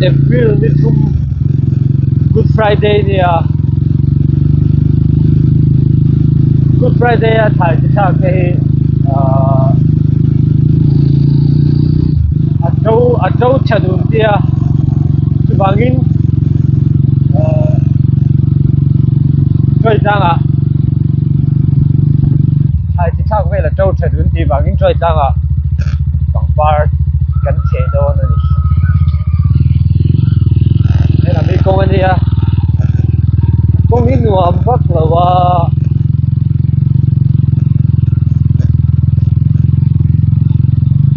April ni thum Good Friday nia Good Friday a thlai chi thlak te hi ahh a to a to tha dun tia chuvangin ahh chawi tlangah thlai chi thlak vel a to tha dun tih vangin chawi tlangah pangpar kan cheh dawn a ni helam hi kawng a nia kawng hi nuam vak lo a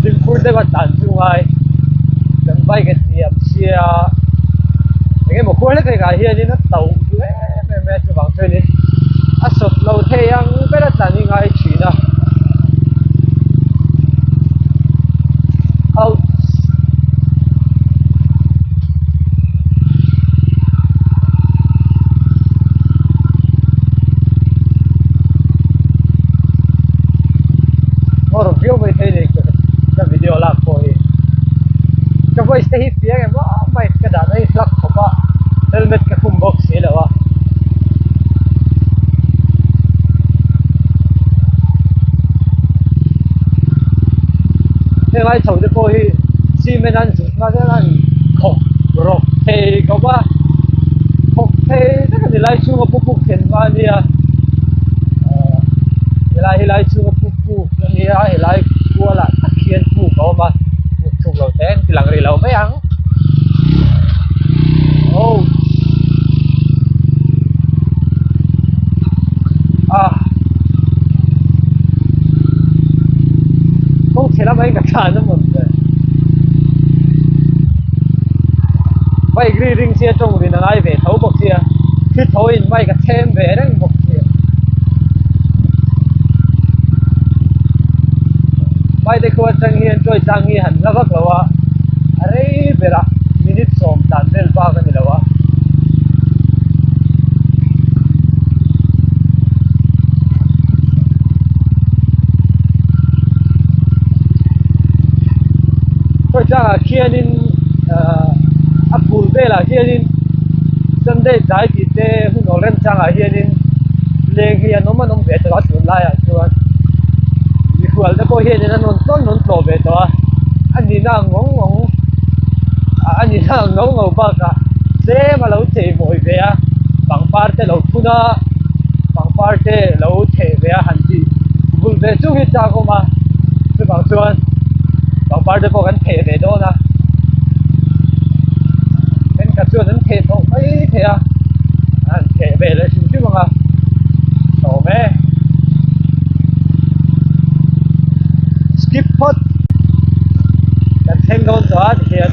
fimkhur deuh a tlan chu ngai kan bike a hniam sia eng emaw khuar hlek hlek ah hianin a tauh duh em em mai a chuvang chuanin a sawt lo thei ang ber a tlan hi ngai thin a. Ouch. Ngawr viau mai thei nei ka video lak pawh hi ka voice te hi fiah em a mic ka dah na hi hlak khawp a helmet ka khum bawk si lo a. Heng lai chho te pawh hi cement an zut hma zel a an khawk rawk thei khawp a khawk thei tak a ni lai chhunga pu puk thlen hma a nia ahh helai hi lai chhunga pu puk a nia helai kualah tak hian puk a awm a puk thuk lo te an ti lang rih lo mai ang oh ah kawng chhe lamah hian ka tlan a mawn ve bike ri ring sia tawng rin a ngai ve tho bawk sia thli tho in bike a chhem ve reng bawk sia bike te khuan atang hian chawi tlang hi han la vak lo a a rei berah minute sawm tlan vel bak a ni lo a. Khawi tlangah khianin ahh a phul velah hianin Sunday tlai tih te hun awl remchangah hianin leng hi an awm an awm ve tawh a tunlaiah chuan mikhual te pawh hianin an rawn tlawn rawn tlawh ve tawh a a nihna ang ngawng ngawng a nihna ang ngawng ngawng bakah tlem a lo chei mawi ve a pangpar te lo phun a pangpar te lo theh ve a han tih vul ve chu hi chak awm a chuvang chuan pangpar te pawh kan theh ve dawn a thenkhat chuan an theh tawh mai thei a an theh ve leh hrim hrim ang a hlawm e skip phawt kan thleng dawn tawh a tikhian.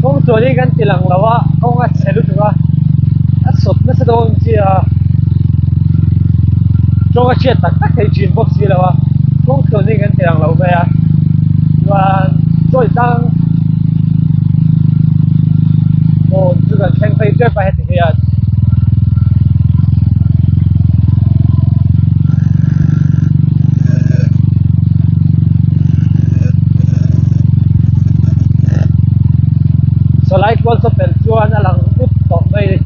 Kawng chuan hi kan ti lang lo a kawng a chhe lutuk a a sawt nasa dawn chi a tawng a chhiat tak tak thei thin bawk si lo a kawng chuan hi kan ti lang lo mai a chuan chawi tlang aw chu kan thleng phei tep a heti hian. Sawlai kual saw pelh chuan a lang ut tawh mai a ni.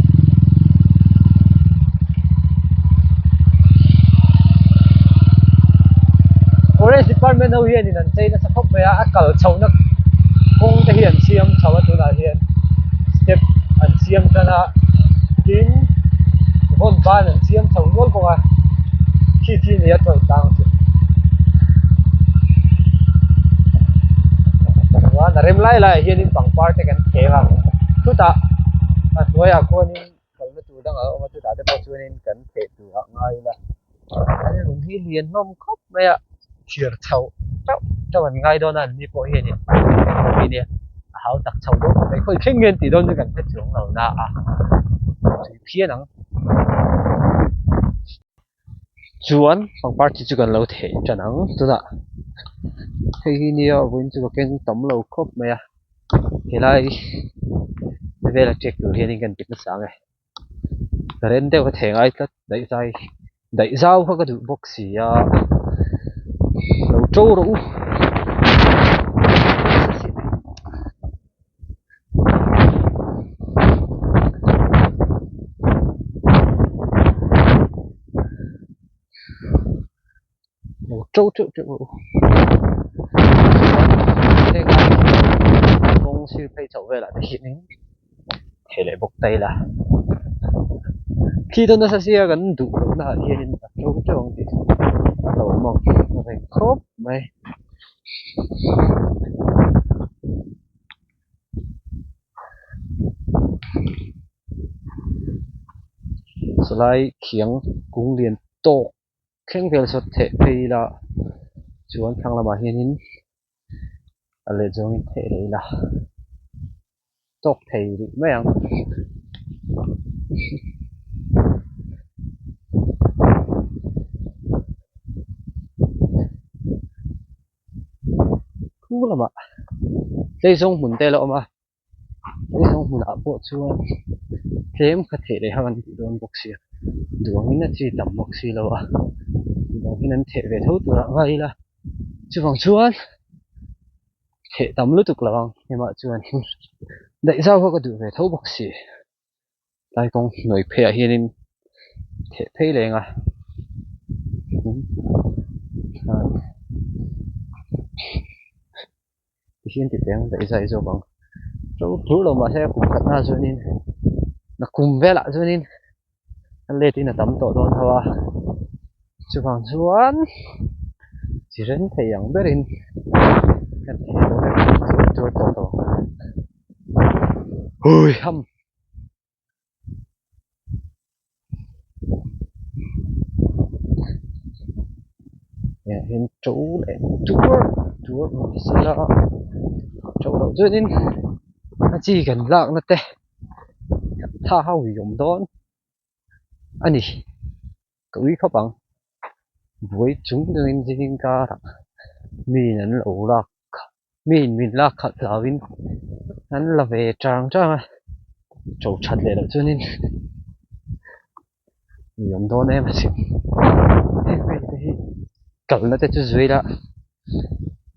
Forest department ho hianin an chei nasa khawp mai a, a kal chhohna kawng te hi an siam chho a tunah hian step an siam tan a tin vawn ban an siam chho nual bawk a khi khi a ni a tawih tlang chu chuan a rem lai laiah hianin pangpar te kan kheng a chutah a hnuaiah khuanin kalna tur dangah a awm a chutah te pawh chuanin kan theh tur ah ngai ila an lung hi lian hlawm khawp mai a thir chho teuh teuh an ngai dawn a an ni pawh hianin nia a hau tak chho dawn khawp mai khawi thleng nge an tih dawn chu kan hre chuang lo na a tui phian ang. Chuan pangpar chi chu kan lo theh tan ang tunah hei hi nia vawiin chu ka keng tam lo khawp mai a helai vela check tur hianin kan ti hmasa ang e. Ka ren deuh a thei ngai tlat daih zai. Daih zau kha ka duh bawk si a, lo to rawh u. Lo to teuh teuh rawh u. Heng lai hi kawng sir phei chhoh velah te hianin thei leh bawk ta ila. Khi dawn nasa sia kan duh lohna ah hianin a to teuh ang tih chu a hlauhawm ang reng khawp mai. Chulai khiang kung lian tawk thleng vel saw theh phei ila chuan thlang lamah hianin a let zawngin theh leh ila tawk thei rih mai ang. Khu lamah tleizawng hmun te a la awm a tleizawng hmunah pawh chuan tlem kha theh leh hang an tih dawn bawk sia duh angin a chi tam bawk si lo a midang hian an theh ve tho turah ngai ila chuvang chuan theh tam lutuk lo ang hemah chuan daih zau kha ka duh ve tho bawk si. Tlai kawng hnuai pheiah hianin theh phei leng a tihian ti teh ang daih zai zawk ang to hlur lo mahse a kum khat na chuanin nakum velah chuanin a let in a tam tawh dawn ho a chuvang chuan chi reng thei ang berin kan theh dawn a tur tawh lo ang hui ham. Hengah hian to leh tuar tuar awm sela to loh chuanin a chi kan lakna te kan tha ho hi awm dawn a ni ka ui khawp ang buai chung chungin zing karah miin an lo lak miin min lak khalh hlauhin an la ve chang chang a to that leh loh chuanin mi awm dawn em asin heng vel te hi kalna te chu zui la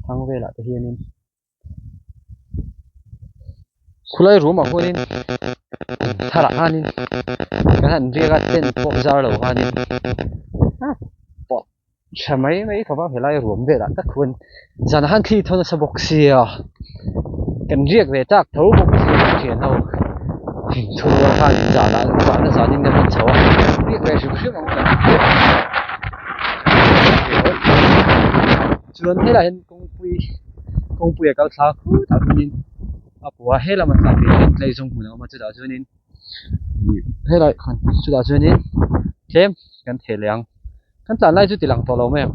thlang velah te hianin khulai room ah khuanin tharah khanin kan han riak a tent pawh zar lo khanin pawh tha mai mai khawp a helai ruam velah tak khuan zanah khan thli thaw nasa bawk sia kan riak ve tak tho bawk sia kan thian ho thingthur khan zanah zana zanin kan rawn chho a riak ve hrim hrim ang kan ti chuan helaiah hian kawngpui kawngpui a kal thla khut a hmunin a pawh a helam a tlan phei hian tleizawng hmun a awm a chutah chuanin ih helai chutah chuanin tlem kan theh leh ang. Kan tlan lai chu ti lang tawh lo mai ang.